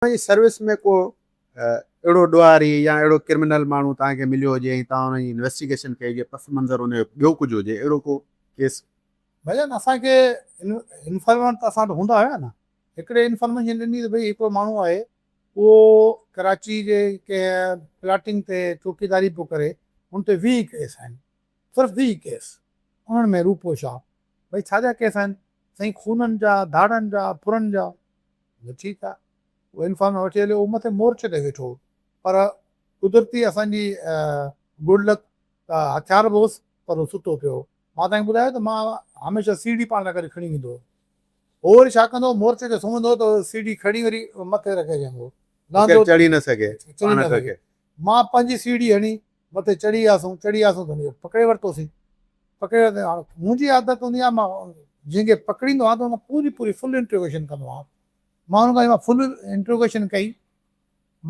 توهان جي سروس ۾ ڪو اهڙو ڏوهاري يا اهڙو ڪرمنل ماڻهو توهان کي مليو هجي ۽ توهان ان جي انويسٽيگيشن ڪئي هجي پس منظر ان جو ٻيو ڪجهه هجي اهڙو ڪو ڪيس؟ ڀائيجان اسان کي انفارمنٽ ته اسان وٽ هوندا هيا نه هڪڙي انفارميشن ڏني ته ڀئي هڪڙو ماڻهو آهي اهو ڪراچي جي ڪنهن پلاٽنگ تي چوڪيداري پيو ڪري ان تي 20 ڪيس آهن صرف 20 ڪيس انهن ۾ روپوش آ ڀئي ڇا جا ڪيس آهن سائين خونن جا ڌاڙن جا ڦرن جا ٺيڪ آ اهو انفارمر وٺي هليو اهو مٿي مورچي تي ويٺو هو پر قدرتي اسان جي گڊ لڪ ته هٿيار به هوس پر هو ستو پيو هو. مان توهان کي ٻڌايو ته مان هميشه سيڙهي پاڻ سان گڏ کڻي ويندو هوس. هو وري ڇا ڪندو هو مورچي تي سمهندو هو ته سيڙهي کڻي وري مٿي رکي ويهندو هو. لهندو چڙهي نه سگهي چڙهي نه سگهي. مان پنهنجي سيڙهي هڻي مٿي چڙهي وياسون چڙهي وياسون ته هن کي پڪڙي ورتوسين. پڪڙي ورتو هاڻ منهنجي عادت هوندي آهي مان جنهن کي پڪڙيندو آهيان ته ان کان پوري پوري فل انٽروگيشن ڪندو آهيان. مان ان کان فل انٽروگيشن ڪئي،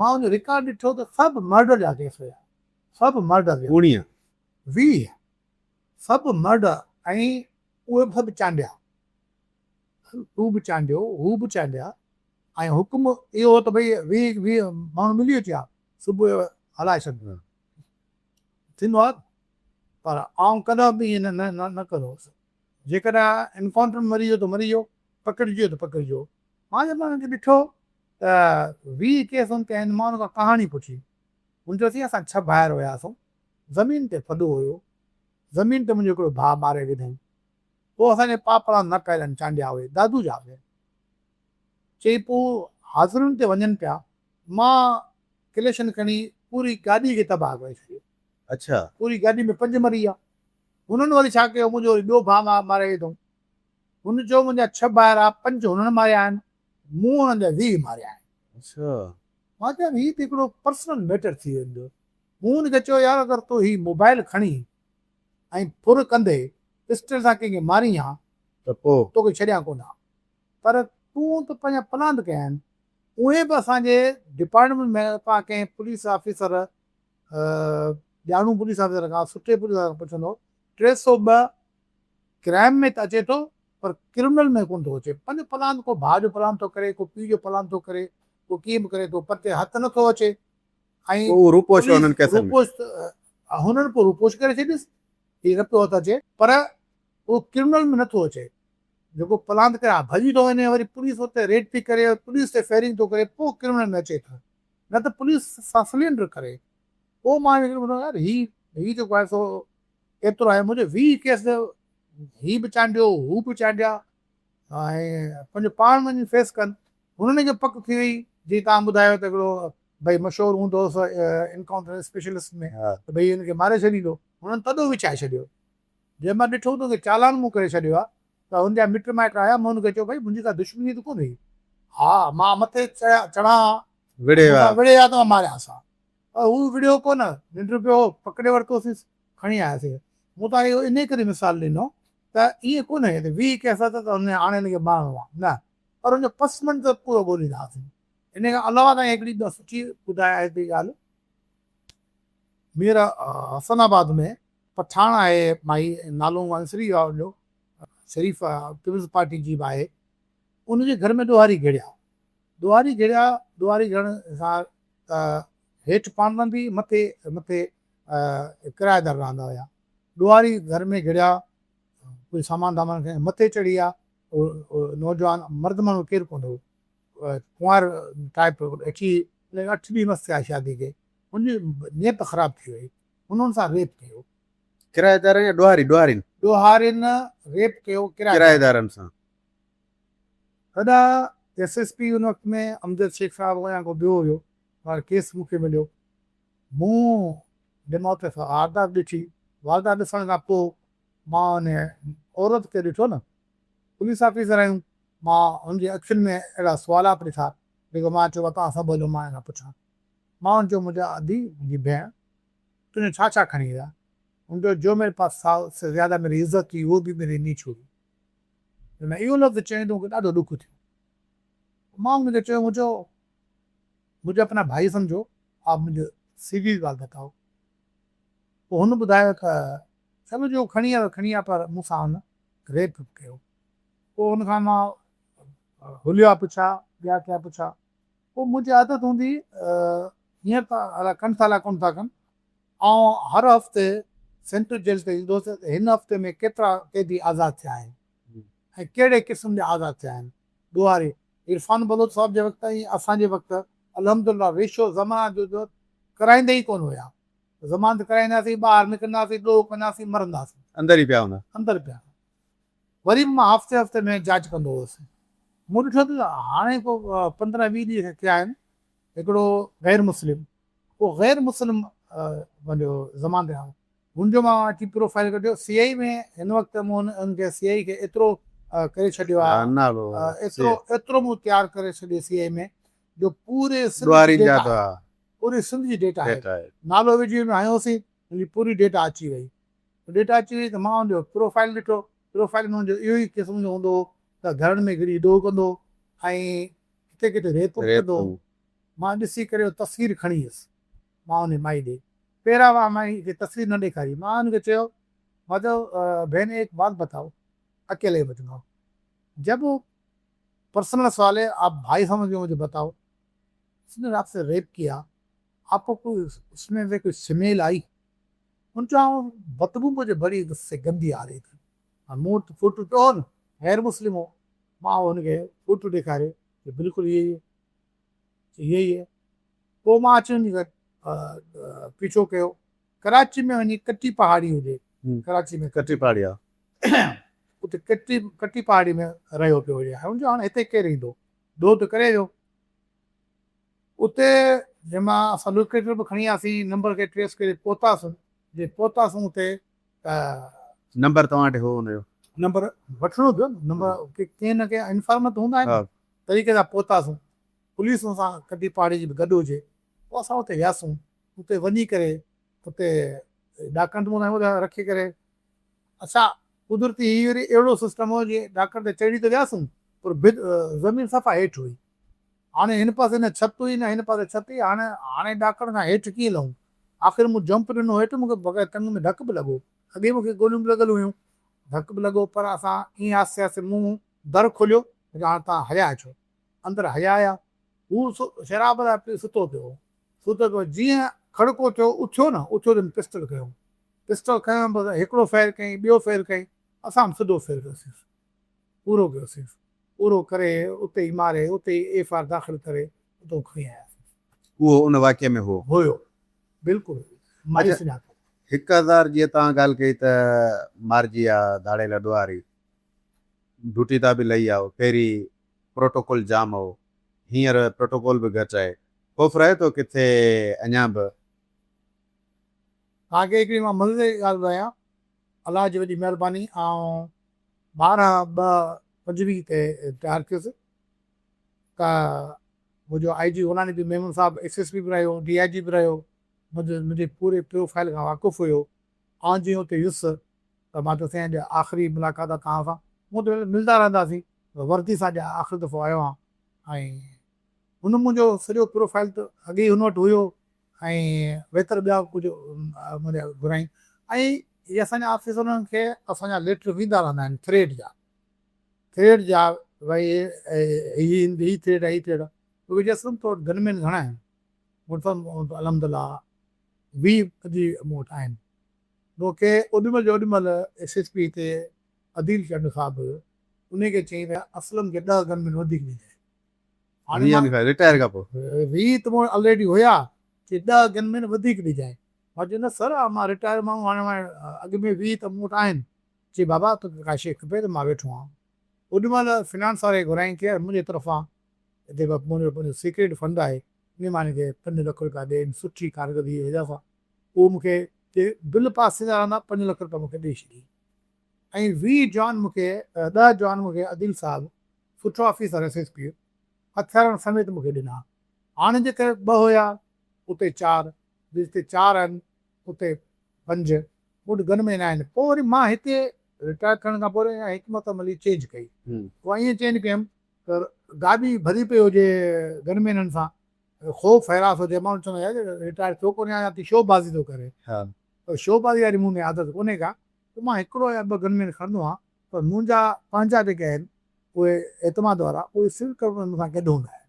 مان ان جو رڪارڊ ڏٺو ته سڀ مرڊر جا ڪيس هيا، سڀ مرڊر جا. اوڻيهه. 20 سڀ مرڊر ۽ اهي به سڀ چانڊيا، تون به چانڊيو، هو به چانڊيا ۽ حڪم اهو هو ته ڀئي 20 20 ماڻهو ملي اچي ها صبح جو هلائي ڇڏ. ٿيندو آهي پر آئون ڪڏهن به ائين نه ڪندو هوس. جيڪڏهن انڪائونٽر ۾ مري ويو ته مري ويو، پڪڙجي ويو ته پڪڙجي ويو. مان جڏهن انهن کي ڏٺو ته 20 ڪيس ان تي آهن، مان انهن کان ڪهاڻي پڇي. هن چيو سائين اسان ڇهه ڀائر هياسون، زمين تي ڦڏو هيو، زمين تي منهنجو هڪڙو ڀاء ماري وڌائين. پوء اسان جي پاپڙا نه پيل آهن چانڊيا اهي دادو جا به. چئي پوء حاضرين تي وڃن پيا، مان ڪليشن کڻي پوري گاڏي کي تباهه ڪري ڇڏيو. اڇا. پوري گاڏي ۾ پنج مري ويا. هنن وري ڇا ڪيو، منهنجو وري ٻيو ڀاء ماري وڌو. هن چيو منهنجا ڇهه ڀائر ها، پنج هنن ماريا آهن، مون انهن جا 20 ماريا آهن. اڇا. مان چيم هي ته هڪڙو پرسنل ميٽر ٿي ويندو. مون هن کي چيو يار اگر تو هي موبائل کڻي ۽ ڦر ڪندي پسٽل سان ڪنهن کي مارين ها ته پوء؟ توکي ڇڏيان ڪونه ها. پر تون ته پنهنجا پلاند ڪيا آهن. اهي به اسان جي ڊپارٽمينٽ ۾ توهان ڪنهن پوليس آفيسر ڄاڻو پوليس آفيسر کان سٺي پوليس آفيسر کان پڇندو 302 ڪرائم ۾ ته اچي ٿو پر ڪرمنل ۾ ڪونه ٿو اچي. پنهنجو پلاند ڪو ڀاء جو پلاند ٿو ڪري ڪو پيء جو پلاند ٿو ڪري ڪو ڪيئن به ڪري ٿو پر تي هٿ نٿو اچي ۽ پوء روپوش انهن ڪيسن ۾ روپوش هنن پوء روپوش ڪري ڇڏيس هي نه پيو هٿ اچي پر اهو ڪرمنل ۾ نٿو اچي جيڪو پلاند ڪري ڀڄي ٿو وڃي وري پوليس اتي ريڊ ٿي ڪري پوليس تي فائرنگ ٿو ڪري پوء ڪرمنل ۾ اچي ٿو نه ته پوليس سان سلينڊر ڪري پوء مان هن کي ٻڌو يار هي هي جيڪو آهي سو ايترو آهي منهنجو 20 ڪيس هي به چانڊيو هو به چانڊيا ۽ پنهنجو پاڻ وڃي فيس ڪن. هنن کي پڪ ٿي وئي جيئن توهان ٻڌايو ته هڪڙو ڀئي مشهور هوندو هوس انڪائونٽر اسپيشلسٽ ۾ ته ڀئي هن کي ماري ڇڏيندو. هنن تڏو وڇائي ڇڏيو. جنهن مان ڏٺو ته هن کي چالان مون ڪري ڇڏيو آهي ته هن جا مٽ مائٽ آيا مون هن کي چيو ڀئي منهنجي ڪا دشمني ته ڪونه هئي. ها مان مٿي چڙهان ها وڙهي ها. وڙهي ها ته مان ماريانس ها. پر هو وڙهيو ڪونه، ننڊ پيو هو، پڪڙي ورتوسينس، کڻي آياسين. مون توهان کي اهو انهيء ڪري مثال ڏنو ته ائين ڪونهي ته 20 ڪيس اٿس ته هن هاڻي هن کي مارڻو آهي، نه، پر ان جو پس منظر پورو ڳولينداسين. انهيء کان علاوه توهان کي هڪڙي ٻه سٺي ٻڌايان هڪڙي ڳالهه، مير حسن آباد ۾ پٺاڻ آهي مائي، نالو مون کان وسري ويو آهي ان جو، شريف پيپلز پارٽي جي به آهي، ان جي گهر ۾ ڏوهاري گهڙيا. ڏوهاري گهڙيا، ڏوهاري گهڙڻ سان ته هيٺ پاڻ رهندي، مٿي مٿي ڪرائيدار رهندا هيا. ڏوهاري گهر ۾ گهڙيا، ڪجهه سامان دامان کڻي مٿي چڙهي ويا. نوجوان مرد ماڻهو ڪير ڪونه هو، ڪنوار ٽائيپ اچي اٺ ڏينهن مس ٿيا شادي کي، هن جي نيت خراب ٿي وئي، هن هن سان ريپ ڪيو. ڪرائيدارن يا ڏوهاري ڏوهارين؟ ڏوهارين ريپ ڪيو ڪرائيدارن سان. ادا ايس ايس پي ان وقت ۾ امجد شيخ صاحب هو يا ڪو ٻيو هيو پر ڪيس مون کي مليو مون ڏنو ته واردات ڏٺي واردات ڏسڻ کان پوء مان ان عورت کي ڏٺو نه پوليس آفيسر آهيون مان ان جي اکين ۾ اهڙا سوالات ڏٺا جيڪو مان چيو توهان سڀ هلو مان هن کان پڇان مان ان چيو منهنجا ادي منهنجي ڀيڻ تنهنجو ڇا ڇا کڻي ويا هن چيو جو ميري پاس ٿا اس سي زياده ميري عزت ٿي وو به ميري ني ڇوڙي جڏهن اهو لفظ چيائين ته مون کي ڏاڍو ڏک ٿيو. مان هن کي چيو، مون چيو، مجهي اپنا ڀائي سمجهو، آپ مجهي سيڌي ڳالهه بتائو. پوء هن ٻڌايو ته چلو جو کڻي آيو کڻي آيو پر مون سان هن ريپ به ڪيو. پوء هن کان مان حليا پڇا، ٻيا ڪيا پڇا. پوء منهنجي عادت هوندي هينئر ته الاء ڪن ٿا الاء ڪونه ٿا ڪن، آئون هر هفتي سينٽرل جيل تي ايندو هوس ته هن هفتي ۾ ڪيترا قيدي آزاد ٿيا آهن ۽ ڪهڙي قسم جا آزاد ٿيا آهن. ڏوهاري عرفان بلوچ صاحب جي وقت ۽ اسان جي وقت الحمدلله ريشو ضمانت جو ڪرائيندا ئي ڪونه هيا. ضمانت ڪرائينداسين، ٻاهر نڪرنداسين، ڏوهه ڪنداسين، مرنداسين. اندر ئي پيا هوندا. اندر پيا. وري به مان هفتي هفتي ۾ جاچ ڪندو هوس. مون ڏٺو ته هاڻي ڪو 15 20 ڏينهن ٿيا آهن، هڪڙو غير مسلم، اهو غير مسلم پنهنجو ضمانت تي آيو. هن جو مان اچي پروفائيل ڪڍيو، سي آء ۾ هن وقت مون ان کي سي آء کي ايترو ڪري ڇڏيو آهي، ايترو ايترو مون تيار ڪري ڇڏيو سي آء ۾ جو پوري سنڌ جي ڊيٽا پوري سنڌ جي ڊيٽا آهي. نالو وجهي ان ۾ هنيوسين، ان جي پوري ڊيٽا اچي وئي. ڊيٽا اچي وئي ته مان ان جو پروفائيل ڏٺو، پروفائيل ۾ ان جو اهو ئي قسم جو هوندو هو ته گهرن ۾ گهڙي ڏوهه ڪندو هو ۽ ڪٿي ڪٿي ريپ به ڪندو هو. مان ڏسي ڪري اها تصوير کڻي ويس مان ان مائي ڏي. پهريان مان مائي کي تصوير نه ڏيکاري، مان ان کي چيو، مان چيو بهن ايڪ بات بتائو، اڪيلي مجھ مان جب پرسنل سوال هي آپ ڀائي سمجھ ڪي مجھي بتائو اس ني آپ سي ريپ ڪيا آپ ڪو ڪوئي اس مين سي ڪوئي سميل آئي؟ ان چيو هان بدبو مجھي بڙي اس سي گندي آ رهي ٿي. مون وٽ فوٽو پيو هو نه غير مسلم هو مان هن کي فوٽو ڏيکاريو چي بلڪل يهي هي چي يهي هي پوء مان اچي ان کي پيڇو ڪيو ڪراچي ۾ وڃي ڪٽي پهاڙي هجي ڪراچي ۾ ڪٽي پهاڙي آ اتي ڪٽي ڪٽي پهاڙي ۾ رهيو پيو هجي هاڻي ان چيو هاڻي هتي ڪير ايندو ڏوهه ته ڪري ويو اتي جنهن مان اسان لوڪيٽر به کڻي آياسين نمبر کي ٽريس ڪري پهتاسون جي پهتاسون اتي ته نمبر توهان وٽ هو ان جو؟ نمبر وٺڻو پيو نه نمبر ڪنهن نه ڪنهن انفارمر ته هوندا آهن طريقي سان پهتاسون پوليس ان سان ڪٽي پاڙي جي به گڏ هجي پوء اسان اتي وياسون اتي وڃي ڪري اتي ڏاڪڻ تي مون رکي ڪري اڇا قدرتي هي وري اهڙو سسٽم هو جي ڏاڪڻ تي چڙهي ته وياسون پر زمين صفا هيٺ هئي هاڻي هن پاسي نه ڇت هئي نه هن پاسي ڇت هئي، هاڻي هاڻي ڏاڪڻ کان هيٺ ڪيئن لهون؟ آخر مون جمپ ڏنو هيٺ، مون کي بغير ٽنگ ۾ ڌڪ به لڳو. اڳي مون کي گوليون به لڳل هيون، ڌڪ به لڳو، پر اسان ائين آهستي آهستي مون در کوليو، مون چيو هاڻي توهان هليا اچو. اندر هليا آيا. هو شراب لاء پي ستو پيو هو. ستو پيو هو. جيئن کڙڪو ٿيو، اٿيو نه، اٿيو ته هن پسٽل کنيو. پسٽل کنيو بس هڪڙو فائر ڪيائين، ٻيو فائر ڪيائين، اسان به سڌو فائر ڪيوسين. پورو ڪيوسين. پورو ڪري اتي ئي ماري اتي ئي ايف آر داخل ڪري اتو کڻي آياسين. اهو ان واقعي ۾ هو. هيو بلڪل هيو. مائي سڃاتو. 1000 جيئن توهان ڳالهه ڪئي ته مارجي آ ڌاڙيل ڏوهاري ڊوٽي تان به لهي آئو پهرين پروٽوڪول جام هو هينئر پروٽوڪول به گهٽ آهي خوف رهي ٿو ڪٿي اڃان به. توهان کي هڪڙي مان مزي جي ڳالهه ٻڌايان الله جي وڏي مهرباني آئون 12 ٻه 25 تي رٽائر ٿيس ته منهنجو آء جي غلام نبي ميمڻ صاحب ايس ايس پي به رهيو ڊي I جي به رهيو منهنجي پوري پروفائل کان واقف هيو آئون جيئن اتي ويس ته مان چيو سائين اڄ آخري ملاقات آهي توهان سان مون ته ملدا رهنداسين وردي سان اڄ آخري دفعو آيو آهيان ۽ هن منهنجو سڄو پروفائل ته اڳي ئي هن وٽ هيو ۽ ويتر ٻيا ڪجهه منهنجا گهرائين ۽ هي اسان جا آفيسرن کي اسان جا ليٽر ويندا رهندا آهن ٿريڊ جا ٿريڊ جا ڀائي هي هي ٿريڊ آهي هي ٿريڊ آهي اهي جي اصل تو وٽ گن مين گهڻا آهن مون وٽ الحمد لله 20 25 مون وٽ آهن مون کي اوڏي مهل جو اوڏي مهل ايس ايس پي تي عديل چنڊ صاحب هيو ان کي چيائين ته اسلم کي 10 گن مين وڌيڪ ڏجانء هاڻي مان رٽائر کان پوء 20 ته مون وٽ الريڊي هيا چي 10 گن مين وڌيڪ ڏجانء مان چيو نه سر مان رٽائر ماڻهو هاڻي مان اڳ ۾ 20 ته مون وٽ آهن چي بابا توکي ڪا شيء کپي ته مان ويٺو آهيان اوڏي مهل فنانس واري کي گهرايائين چي يار منهنجي طرفان هتي منهنجو پنهنجو سيڪريٽ فنڊ آهي ان مان هن کي 5 لک روپيا ڏي سٺي ڪارڪردگي جي وجه سان اهو مون کي چي بل پاس ٿيندا رهندا 5 لک روپيا مون کي ڏئي ڇڏي ۽ 20 جوان مون کي 10 جوان مون کي عديل صاحب سٺو آفيسر ايس ايس پي هٿيارن سميت مون کي ڏنا. هاڻي جتي ٻه هيا اتي چار، جتي چار آهن اتي پنج، مون وٽ گن مين آهن. پوء وري مان هتي رٽائر ٿيڻ کان پوء وري حڪمت عملي چينج ڪئي. اها ائين چينج ڪيم ته گاڏي ڀري پئي هجي گن مينن سان، خوف هراس هجي، ماڻهو چوندا يار رٽائر ٿيو ڪونهي اڃا تائين شو بازي ٿو ڪري. پر شو بازي واري مون ۾ عادت ڪونهي ڪا، پوء مان هڪڙو يا ٻه گن مين کڻندو آهيان پر منهنجا پنهنجا جيڪي آهن اهي اعتماد وارا اهي سول ڪرمنل مون سان گڏ هوندا آهن.